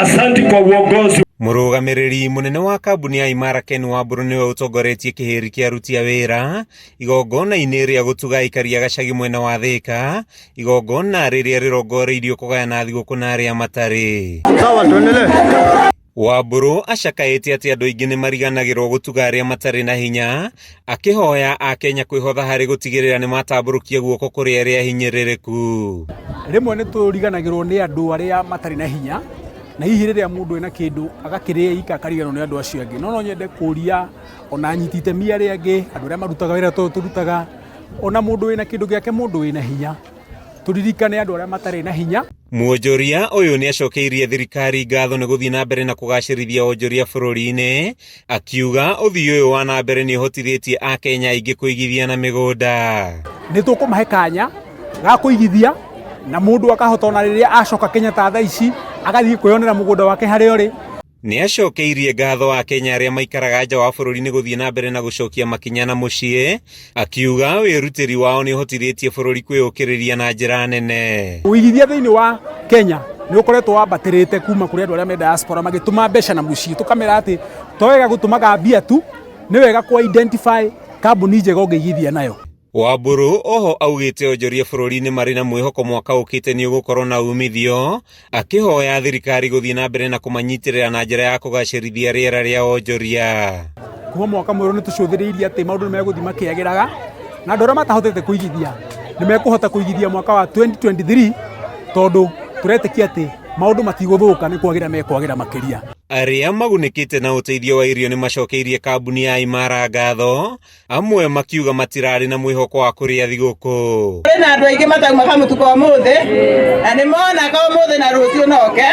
Asante kwa uongozi. Mũrũgamĩrĩri mũnene wa kambuni ya Imara Ken Wambũrũ nĩwe ũtongoretie kĩhĩri kĩa aruti a wĩra igongona-inĩ rĩa gũtuga aikari a gacagi mwena wa Thĩka, igongona rĩrĩa rĩrongoreirio kũgayana thigũkũ na arĩa matarĩ. Sawa, tuendelee. Wambũrũ acakaĩte atĩ andũ aingĩ nĩ mariganagĩrwo gũtuga arĩa matarĩ na hinya, akĩhoya Akenya kwĩhotha harĩ gũtigĩrĩra nĩ matambũrũkia guoko kũrĩ arĩa ahinyĩrĩrĩku. Rĩmwe nĩ tũriganagĩrwo nĩ andũ arĩa matarĩ na hinya, na hihi rĩrĩa mũndũ ena kĩndũ agakĩrĩa ika akariganĩrwo nĩ andũ acio angĩ. No no nyende kũria ona anyiti itemi arĩa angĩ, andũ arĩa marutaga wĩra tũyũ tũrutaga, ona mũndũ wĩna kĩndũ gĩake, mũndũ wĩna hinya, tũririkane andũ arĩa matarĩ na hinya. Mwonjoria ũyũ nĩacokeirie thirikari ngatho nĩ gũthiĩ na mbere na kũgacĩrithia wonjoria bũrũri-inĩ, akiuga ũthii ũyũ wa na mbere nĩ ũhotithĩtie Akenya aingĩ kũigithia na mĩgũnda. Nĩ tũkũmahe kanya ga kũigithia na mũndũ akahota ona rĩrĩa acoka Kenya ta thaa ici agathiĩ kwĩyonera mũgũnda wake harĩa ũrĩ. Nĩacokeirie ngatho Akenya arĩa maikaraga nja wa bũrũri nĩ gũthiĩ na mbere na gũcokia makinya na mũciĩ, akiuga wĩrutĩri wao nĩ ũhotithĩtie bũrũri kwĩyũkĩrĩria na njĩra nene. Ũigithia thĩinĩ wa Kenya nĩ ũkoretwo wambatĩrĩte kuma kũrĩ andũ arĩa me diaspora magĩtũma mbeca na mũciĩ, tũkamera atĩ to wega gũtũmaga mbia tu, nĩ wega kũ identify kambuni njega ũngĩigithia nayo. Wambũrũ oho augĩte onjoria bũrũri-inĩ marĩ na mwĩhoko mwaka ũkĩte nĩ ũgũkorwo na umithio, akĩhoya thirikari gũthiĩ na mbere na kũmanyitĩrĩra na njĩra ya kũgacĩrithia rĩera rĩa onjoria. Kuma mwaka mwerũ nĩ tũcũthĩrĩirie atĩ maũndũ nĩ megũthiĩ makĩagĩraga na andũ arĩa matahotete kũigithia nĩ mekũhota kũigithia mwaka wa 2023 tondũ tũretĩkia atĩ maũndũ matigũthũka, nĩ kwagĩra mekwagĩra makĩria. Arĩa magunĩkĩte na ũteithio wa irio nĩ macokeirie kambuni ya Imara ngatho, amwe makiuga matirarĩ na mwĩhoko wa kũrĩa thigũkũ. Kũrĩ na andũ aingĩ mataumaga mũtuko ũmũthĩ na nĩ monaga ũmũthĩ na rũciũ noke.